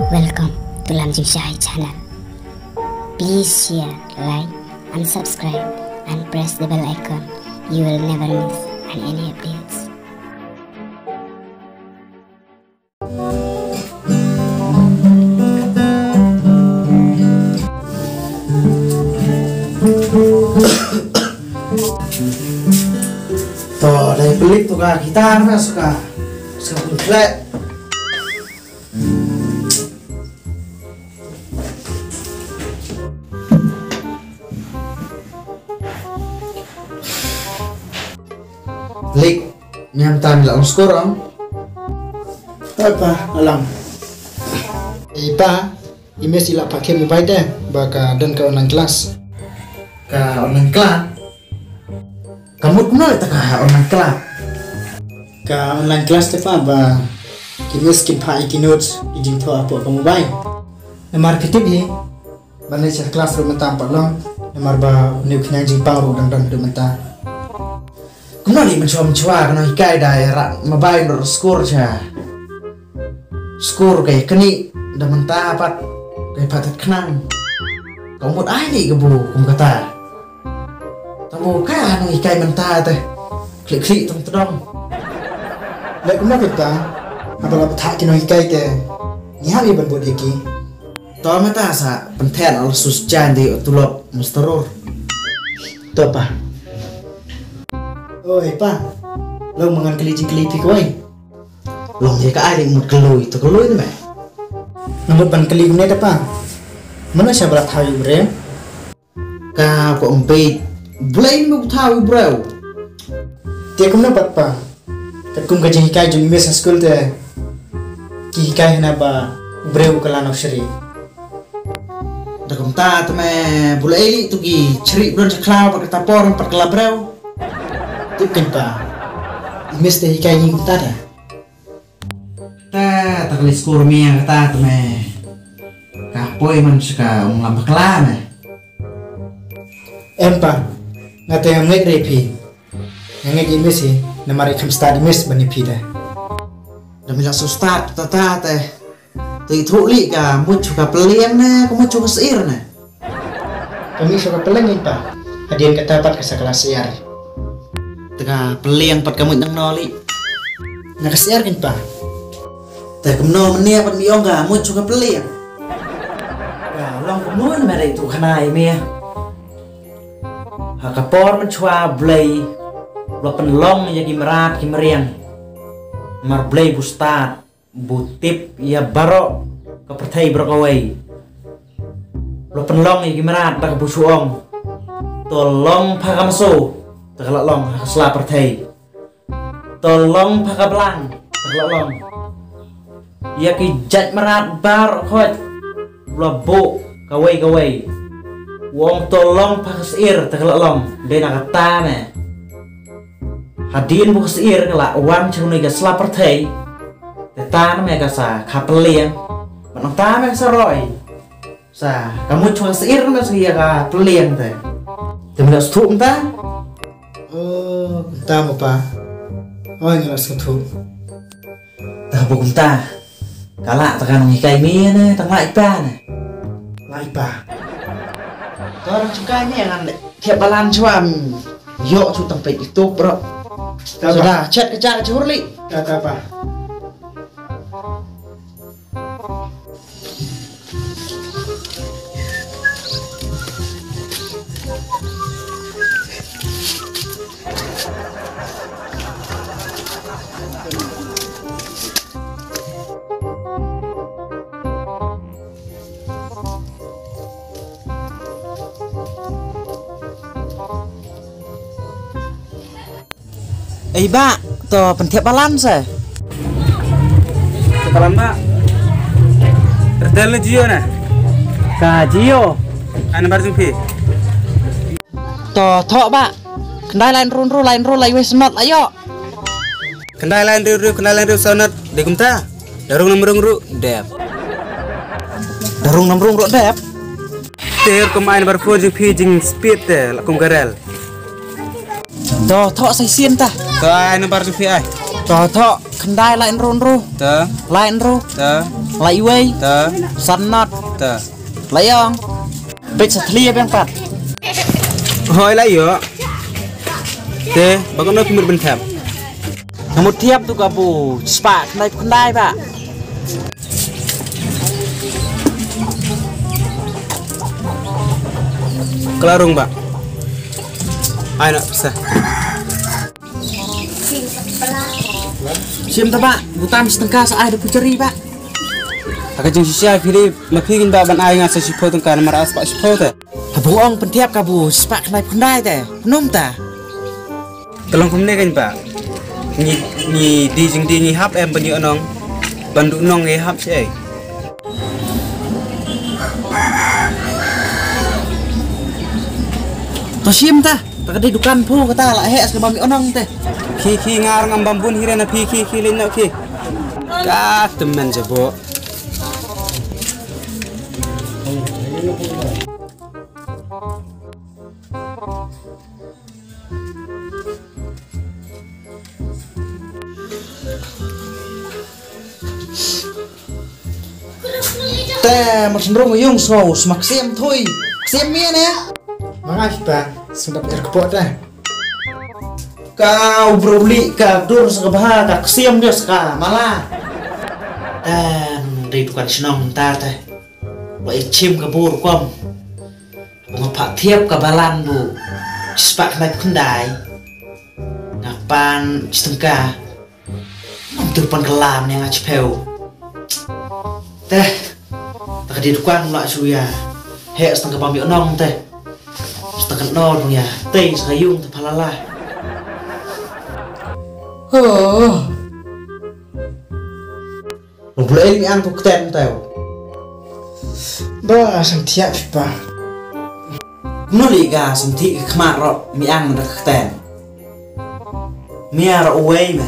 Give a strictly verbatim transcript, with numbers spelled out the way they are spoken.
Welcome to Lam Jingshai channel. Please share, like, and subscribe, and press the bell icon. You will never miss on any updates. To, dei pelik tu ka gitar na suka. Suka pun khlek. Lik, mynta me la ong skur ong? Oi pa, alam. Ei pa, i Miss i la phah khie mobile te, ba ka don ka online class. Ka online class? Ka mut kumno ïa ta ka online class? Ka online class te pa ba ki Miss kin phah ïa ki notes, ki jingthoh hapoh ka mobile. Namar phi tip hi, ban leit sha class ruh mynta ym pat long, namar ba une u khñiang jingpang ruh dang don haduh mynta. Kumno lei mynshuwa mynshuwa ka nonghikai da ïa rah mobile noh skur sha. Skur ka ïa knieh da mynta pat ka ïa phah tat khnang. Ka mut ai lei ka bu kum kata. Tang bu ka nonghikai mynta te. Khlieh khlieh tong tdong. Leh kumno kita? Haba la bthah ki nonghikai te. Ngi hap ïa ban bud ïa ki. To mynta sa pynthet la sus jan dei u tulop musterur. To pa. Oi pa. Long ma ngan kylli jingkylli phi kawei. Long ïa ka ai dei mut kylli to kylli ne me. Nga mut ban kylli ne da pa. Mano sha ba la thaw ïa u briew? Ka ko ong beit. Blei me u thaw ïa u briew. Te kumno pat pa. Katkum ka jinghikai jong i Miss ha skul te ki hikai hana ba u briew ka la nau shri. Da kumta te me bula eli tu ki chri bron cha khlaw pat kata por pat kala briew. Tip kan pa. I Miss te hikai ngi kumta da. Ta ta kali skur mi kata te me. Ka poi man shika ong lam bakla me. Em pa. Nga te ngam ngeit re phi. Nga ngeit i Miss hi, namar i kham stad i Miss ban ïa phi da. Da mi la su stad ta ta te. Te i thuh li ka mut shu ka peliang ne, ka mut shu ka sir ne. Ka mut shu ka peliang in pa. Hadien kata pat ka sa ka la sir. Te ka peliang pat ka mut nang no li. Na ka sir kin pa. Te kumno menia pat mi ong ka mut shu ka peliang. Ka long kumno me re tu khana i me. Ha ka por mynshuwa Blei, u la pynlong ïa ki mrad ki mriang. Mar Blei bu stad, bu tip ïa baroh ka pyrthei baroh kawei. U la pynlong ïa ki mrad da kaba shu ong. To long pha ka mso, te ka la long ha ka sla pyrthei. To long pha ka blang, te ka la long. Ïa ki jait mrad baroh khoit, u la buh kawei kawei. U ong to long pha ka sir, te ka la long, dei na kata ne. Hadien ba ka sir ka la wan sha une ka sla pyrthei, te ta ne me ka sa ka peliang. Ban ong ta me ka sa roi. Sa, ka mut shu ka sir na sa ïa ka peliang te. Te me la suthu kumta? Oh, kumta mo pa. Oh, nga la suthu. Ta ba kumta. Ka la ta ka nonghikai mi ne, ta la i pa ne. La i pa. Ta nonghikai mi ngan thiap balan shuwa. Ïoh shu tang peit itu bro. Ta ba. Sudah, chat ka cha ka chur li. Ta ta pa. Ei ba, to pynthiap balan se. Balan ba. Airtel ne Jio ne? Ka Jio. Ai nambar jong phi. To thoh ba. Khyndai lai hynriew hynriew lai hynriew lai wei snot la ïoh. Khyndai lai hynriew hynriew khyndai lai hynriew snot. Dei kumta. Da rung nam rung ruh dep. Da rung nam rung ruh dep. Te kum ai nambar phone jong phi jingspeed te la kum ka rel. To thoh sa shisien ta. To ai nambar jong phi ai. To to, khyndai lai ynru ynru. Te. Lai ynru. Te. Lai wei. Te. San not. Te. Lai ong. Peit sa thli biang pat. Hoi lai ïoh. Te, ba kano phi mut ban thiap? Nga mut thiap tu ka bu, spah khyndai khyndai ba. Klarung ba. Ai na pisa. Shim ta ba, butam shi tyngka sa ai da pujari ba. Aka jing shisha phi ri, ma phi kin ba ban ai nga sa shiphew tyngka namar as ba shiphew te. Haba ong pynthiap ka bu spah khyndai khyndai te. Pynum ta. Ka long kumne kan ba. Ngi ngi di jing di ngi hap em ban ïoh nong. Ban duh nong ngi hap shi ei. To shim ta. Ta ka dei dukan phu kata la heh sa ka bam ïoh nong te. Khi khi ngar ngam bam bun hi re na phi khi khi lin no khi. Ka temen jabo. Te mar sendrong yung so smak ksiam thui. Ksiam mia ne. Mangai kita sendap er kepok te. Kau broli ka dur sa ka bha ka ksiam dia sa ka mala. Te dei dukan shnong ta te. Wa i chim ka bur kom. Nga phah thiap ka balan bu. Spak na khyndai. Nga pan shi tyngka. Nang tu pan ka lam ne nga chipeu. Te. Ta ka di dukan la shu ya. He sa tyngka bam ïoh nong te. Sa tyngka nor ya. Te sa ka yung te phalala. Oh. Nong pula ing ang tu kten tau. Ba, sang thiah phi pa. Kumno li ka sang thi ka khmat ro mi ang na ka kten. Mia ro uwei me.